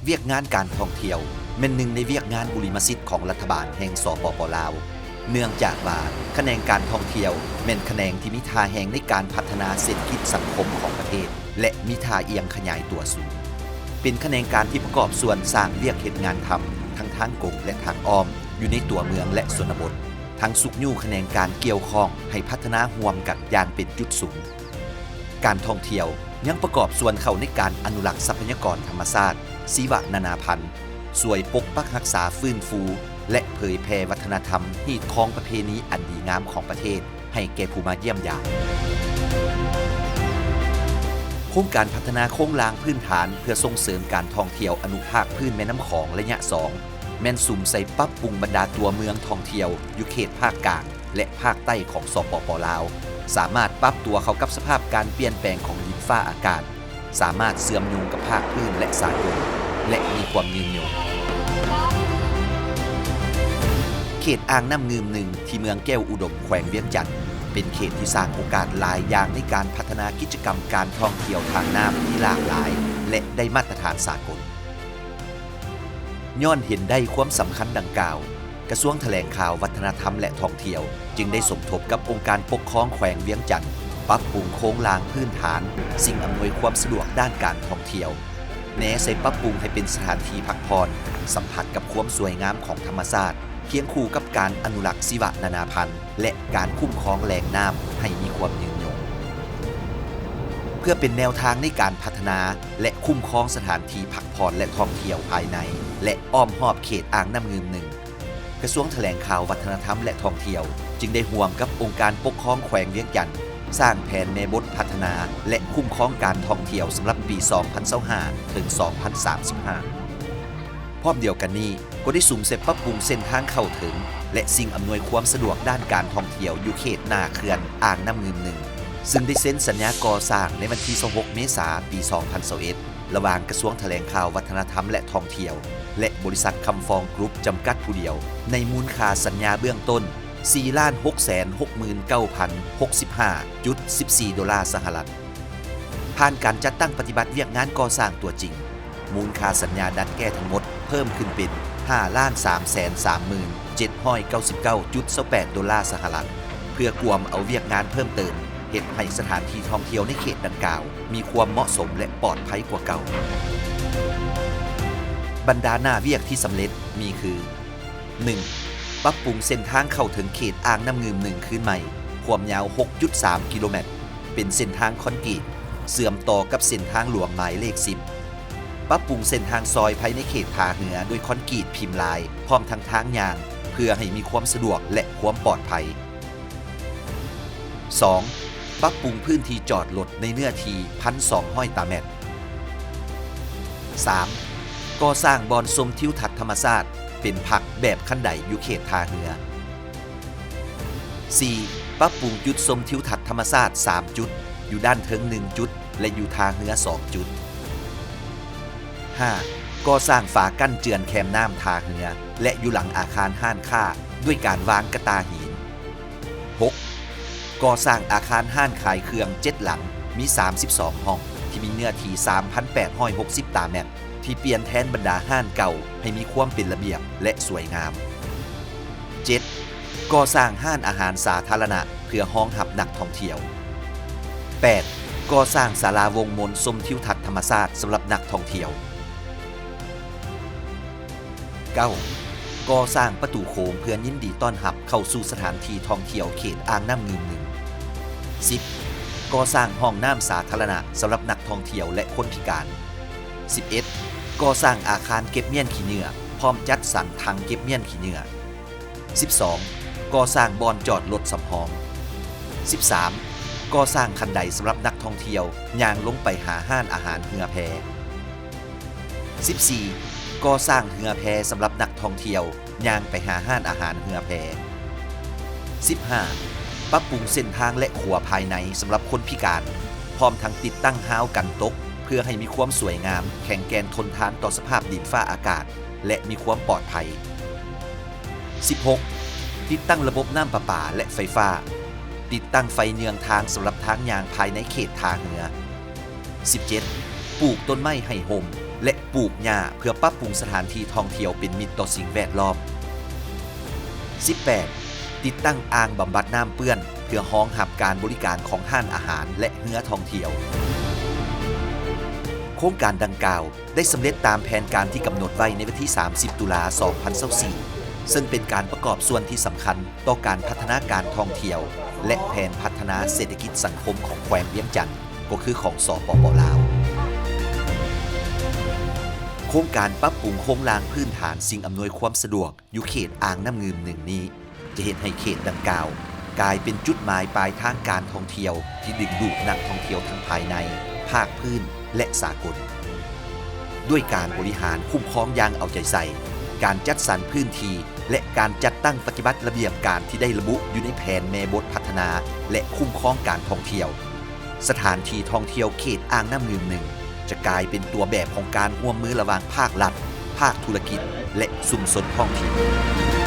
ວຽກງານການທ່ອງທ່ຽວແມ່ນໜຶ່ງໃນວຽກງານບຸລິມະສິດຂອງລັດຖະບານແຫ່ງ ສປປ ລາວ, ເນື່ອງຈາກວ່າຂະແໜງການທ່ອງທ່ຽວແມ່ນຂະແໜງທີ່ມີທ່າແຮງໃນການພັດທະນາເສດຖະກິດສັງຄົມຂອງປະເທດ ແລະ ມີທ່າອ່ຽງຂະຫຍາຍຕົວສູງ. ເປັນຂະແໜງການທີ່ປະກອບສ່ວນສ້າງວຽກເຮັດງານທຳທັງທາງກົງ ແລະ ທາງອ້ອມ ຢູ່ໃນຕົວເມືອງ ແລະ ຊົນນະບົດ, ທັງຊຸກຍູ້ຂະແໜງການກ່ຽວຂ້ອງໃຫ້ພັດທະນາຮ່ວມກັນຢ່າງເປັນຈຸດສູງ. ການທ່ອງທ່ຽວຍັງປະກອບສ່ວນເຂົ້າໃນການອະນຸລັກຊັບພະຍາກອນທຳມະຊາດ, ຊີວະນານາພັນ, ຊ່ວຍປົກປັກຮັກສາ, ຟື້ນຟູ ແລະ ເຜີຍແຜ່ວັດທະນະທຳ, ຮີດຄອງປະເພນີອັນດີງາມຂອງປະເທດໃຫ້ແກ່ຜູ້ມາຢ້ຽມຢາມ. ໂຄງການພັດທະນາໂຄງລ່າງພື້ນຖານເພື່ອສົ່ງເສີມການທ່ອງທ່ຽວອະນຸພາກພື້ນແມ່ນ້ຳຂອງໄລຍະສອງ ແມ່ນສຸມໃສ່ປັບປຸງບັນດາຕົວເມືອງທ່ອງທ່ຽວຢູ່ເຂດພາກກາງ ແລະ ພາກໃຕ້ຂອງ ສປປ ລາວ ສາມາດປັບຕົວເຂົ້າກັບສະພາບການປ່ຽນແປງຂອງດິນຟ້າອາກາດ, ສາມາດເຊື່ອມໂຍງກັບພາກພື້ນ ແລະ ສາກົນ ແລະ ມີຄວາມຍືນຍົງ. ເຂດອ່າງນ້ຳງື່ມໜຶ່ງ ທີ່ເມືອງແກ້ວອຸດົມ ແຂວງວຽງຈັນ ເປັນເຂດທີ່ສ້າງໂອກາດຫຼາຍຢ່າງໃນການພັດທະນາກິດຈະກຳການທ່ອງທ່ຽວທາງນ້ຳທີ່ຫຼາກຫຼາຍ ແລະ ໄດ້ມາດຕະຖານສາກົນ. ຍ້ອນເຫັນໄດ້ຄວາມສຳຄັນດັ່ງກ່າວ, ກະຊວງຖະແຫຼງຂ່າວ, ວັດທະນະທຳ ແລະ ທ່ອງທ່ຽວ ຈຶ່ງໄດ້ສົມທົບກັບອົງການປົກຄອງແຂວງວຽງຈັນ ປັບປຸງໂຄງລ່າງພື້ນຖານ, ສິ່ງອຳນວຍຄວາມສະດວກດ້ານການທ່ອງທ່ຽວ, ແນໃສ່ປັບປຸງໃຫ້ເປັນສະຖານທີ່ພັກຜ່ອນ, ສຳຜັດກັບຄວາມສວຍງາມຂອງທຳມະຊາດ, ຄຽງຄູ່ກັບການອະນຸລັກຊີວະນານາພັນ ແລະ ການຄຸ້ມຄອງແຫຼ່ງນ້ຳໃຫ້ມີຄວາມຍືນຍົງ. ເພື່ອເປັນແນວທາງໃນການພັດທະນາ ແລະ ຄຸ້ມຄອງສະຖານທີ່ພັກຜ່ອນ ແລະ ທ່ອງທ່ຽວພາຍໃນ ແລະ ອ້ອມຮອບເຂດອ່າງນ້ຳງື່ມໜຶ່ງ, ກະຊວງຖະແຫຼງຂ່າວ, ວັດທະນະທຳ ແລະ ທ່ອງທ່ຽວ ຈຶ່ງໄດ້ຮ່ວມກັບອົງການປົກຄອງແຂວງວຽງຈັນ ສ້າງແຜນແມ່ບົດພັດທະນາ ແລະ ຄຸ້ມຄອງການທ່ອງທ່ຽວສຳລັບປີສອງພັນຊາວຫ້າ ເຖິງ ສອງພັນສາມສິບຫ້າ. ພ້ອມດຽວກັນນີ້ ກໍໄດ້ສຸມໃສ່ປັບປຸງເສັ້ນທາງເຂົ້າເຖິງ ແລະ ສິ່ງອຳນວຍຄວາມສະດວກດ້ານການທ່ອງທ່ຽວຢູ່ເຂດໜ້າເຂື່ອນອ່າງນ້ຳງື່ມໜຶ່ງ ຊຶ່ງໄດ້ເຊັນສັນຍາກໍ່ສ້າງໃນວັນທີຊາວຫົກ ເມສາ ປີສອງພັນຊາວເອັດ ລະຫວ່າງກະຊວງຖະແຫຼງຂ່າວ, ວັດທະນະທຳ ແລະ ທ່ອງທ່ຽວ ແລະ ບໍລິສັດຄຳຟອງກຣຸບ ຈຳກັດຜູ້ດຽວ ໃນມູນຄ່າສັນຍາເບື້ອງຕົ້ນ ສີ່ລ້ານຫົກແສນຫົກໝື່ນເກົ້າພັນຫົກສິບຫ້າຈຸດສິບສີ່ໂດລາສະຫະລັດ. ຜ່ານການຈັດຕັ້ງປະຕິບັດວຽກງານກໍ່ສ້າງຕົວຈິງ, ມູນຄ່າສັນຍາດັດແກ້ທັງໝົດເພີ່ມຂຶ້ນເປັນ ຫ້າລ້ານສາມແສນສາມໝື່ນເຈັດຮ້ອຍເກົ້າສິບເກົ້າຈຸດຊາວແປດໂດລາສະຫະລັດ ເພື່ອກວມເອົາວຽກງານເພີ່ມເຕີມ, ເຮັດໃຫ້ສະຖານທີ່ທ່ອງທ່ຽວໃນເຂດດັ່ງກ່າວມີຄວາມເໝາະສົມ ແລະ ປອດໄພກວ່າເກົ່າ. ບັນດາໜ້າວຽກທີ່ສຳເລັດມີຄື ໜຶ່ງ, ປັບປຸງເສັ້ນທາງເຂົ້າເຖິງເຂດອ່າງນ້ຳງື່ມໜຶ່ງຄືນໃໝ່, ຄວາມຍາວຫົກຈຸດສາມກິໂລແມັດ, ເປັນເສັ້ນທາງຄອນກຣີດ ເຊື່ອມຕໍ່ກັບເສັ້ນທາງຫຼວງໝາຍເລກສິບ. ປັບປຸງເສັ້ນທາງຊອຍພາຍໃນເຂດທ່າເຮືອດ້ວຍຄອນກຣີດພິມລາຍ ພ້ອມທັງທາງຍ່າງ ເພື່ອໃຫ້ມີຄວາມສະດວກ ແລະ ຄວາມປອດໄພ. ສອງ, ປັບປຸງພື້ນທີ່ຈອດລົດໃນເນື້ອທີ່ ໜຶ່ງພັນສອງຮ້ອຍຕາແມັດ. ສາມ, ກໍ່ສ້າງບ່ອນຊົມທິວທັດທຳມະຊາດເປັນພັກແບບຄັນໄດຢູ່ເຂດທ່າເຮືອ. ສີ່, ປັບປຸງຈຸດຊົມທິວທັດທຳມະຊາດສາມຈຸດ, ຢູ່ດ້ານເທິງໜຶ່ງຈຸດ ແລະ ຢູ່ທ່າເຮືອສອງຈຸດ. ຫ້າ, ກໍ່ສ້າງຝາກັ້ນເຈື່ອນແຄມນ້ຳທ່າເຮືອ ແລະ ຢູ່ຫຼັງອາຄານຮ້ານຄ້າ ດ້ວຍການວາງກະຕ່າຫີນ. ຫົກ, ກໍ່ສ້າງອາຄານຮ້ານຂາຍເຄື່ອງເຈັດຫຼັງ, ມີສາມສິບສອງຫ້ອງ, ທີ່ມີເນື້ອທີ່ສາມພັນແປດຮ້ອຍຫົກສິບຕາແມັດ, ທີ່ປ່ຽນແທນບັນດາຮ້ານເກົ່າໃຫ້ມີຄວາມເປັນລະບຽບ ແລະ ສວຍງາມ. ເຈັດ, ກໍ່ສ້າງຮ້ານອາຫານສາທາລະນະເພື່ອຮອງຮັບນັກທ່ອງທ່ຽວ. ແປດ, ກໍ່ສ້າງສາລາວົງມົນຊົມທິວທັດທຳມະຊາດສຳລັບນັກທ່ອງທ່ຽວ. ເກົ້າ, ກໍ່ສ້າງປະຕູໂຂງເພື່ອຍິນດີຕ້ອນຮັບເຂົ້າສູ່ສະຖານທີ່ທ່ອງທ່ຽວເຂດອ່າງນ້ຳງື່ມໜຶ່ງ. ສິບ, ກໍ່ສ້າງຫ້ອງນ້ຳສາທາລະນະສຳລັບນັກທ່ອງທ່ຽວ ແລະ ຄົນພິການ. ສິບເອັດ, ກໍ່ສ້າງອາຄານເກັບມ້ຽນຂີ້ເຫຍື້ອ ພ້ອມຈັດສັນຖັງເກັບມ້ຽນຂີ້ເຫຍື້ອ. ສິບສອງ, ກໍ່ສ້າງບ່ອນຈອດລົດສຳຮອງ. ສິບສາມ, ກໍ່ສ້າງຄັນໄດສຳລັບນັກທ່ອງທ່ຽວຍ່າງລົງໄປຫາຮ້ານອາຫານເຮືອແພ. ສິບສີ່, ກໍ່ສ້າງເຮືອແພສຳລັບນັກທ່ອງທ່ຽວຍ່າງໄປຫາຮ້ານອາຫານເຮືອແພ. ສິບຫ້າ, ປັບປຸງເສັ້ນທາງ ແລະ ຂົວພາຍໃນສຳລັບຄົນພິການ, ພ້ອມທັງຕິດຕັ້ງຮາວກັນຕົກ ເພື່ອໃຫ້ມີຄວາມສວຍງາມ, ແຂງແກ່ນ, ທົນທານຕໍ່ສະພາບດິນຟ້າອາກາດ ແລະ ມີຄວາມປອດໄພ. ສິບຫົກ, ຕິດຕັ້ງລະບົບນ້ຳປະປາ ແລະ ໄຟຟ້າ, ຕິດຕັ້ງໄຟເຍືອງທາງສຳລັບທາງຍ່າງພາຍໃນເຂດທ່າເຮືອ. ສິບເຈັດ, ປູກຕົ້ນໄມ້ໃຫ້ຮົ່ມ ແລະ ປູກຫຍ້າເພື່ອປັບປຸງສະຖານທີ່ທ່ອງທ່ຽວເປັນມິດຕໍ່ສິ່ງແວດລ້ອມ. ສິບແປດ ຕິດຕັ້ງອ່າງບຳບັດນ້ຳເປື້ອນ ເພື່ອຮອງຮັບການບໍລິການຂອງຮ້ານອາຫານ ແລະ ເຮືອທ່ອງທ່ຽວ. ໂຄງການດັ່ງກ່າວໄດ້ສຳເລັດຕາມແຜນການທີ່ກຳນົດໄວ້ໃນວັນທີສາມສິບ ຕຸລາ ສອງພັນຊາວສີ່ ເຊິ່ງເປັນການປະກອບສ່ວນທີ່ສຳຄັນຕໍ່ການພັດທະນາການທ່ອງທ່ຽວ ແລະ ແຜນພັດທະນາເສດຖະກິດສັງຄົມຂອງແຂວງວຽງຈັນ ກໍຄືຂອງ ສປປ ລາວ. ໂຄງການປັບປຸງໂຄງລ່າງພື້ນຖານສິ່ງອຳນວຍຄວາມສະດວກ ຢູ່ເຂດອ່າງນ້ຳງື່ມໜຶ່ງນີ້ ຈະເຮັດໃຫ້ເຂດດັ່ງກ່າວກາຍເປັນຈຸດໝາຍປາຍທາງການທ່ອງທ່ຽວທີ່ດຶງດູດນັກທ່ອງທ່ຽວທັງພາຍໃນ, ພາກພື້ນ ແລະ ສາກົນ. ດ້ວຍການບໍລິຫານຄຸ້ມຄອງຢ່າງເອົາໃຈໃສ່, ການຈັດສັນພື້ນທີ່ ແລະ ການຈັດຕັ້ງປະຕິບັດລະບຽບການທີ່ໄດ້ລະບຸຢູ່ໃນແຜນແມ່ບົດພັດທະນາ ແລະ ຄຸ້ມຄອງການທ່ອງທ່ຽວ, ສະຖານທີ່ທ່ອງທ່ຽວເຂດອ່າງນ້ຳງື່ມໜຶ່ງ ຈະກາຍເປັນຕົວແບບຂອງການຮ່ວມມືລະຫວ່າງພາກລັດ, ພາກທຸລະກິດ ແລະ ຊຸມຊົນທ້ອງຖິ່ນ.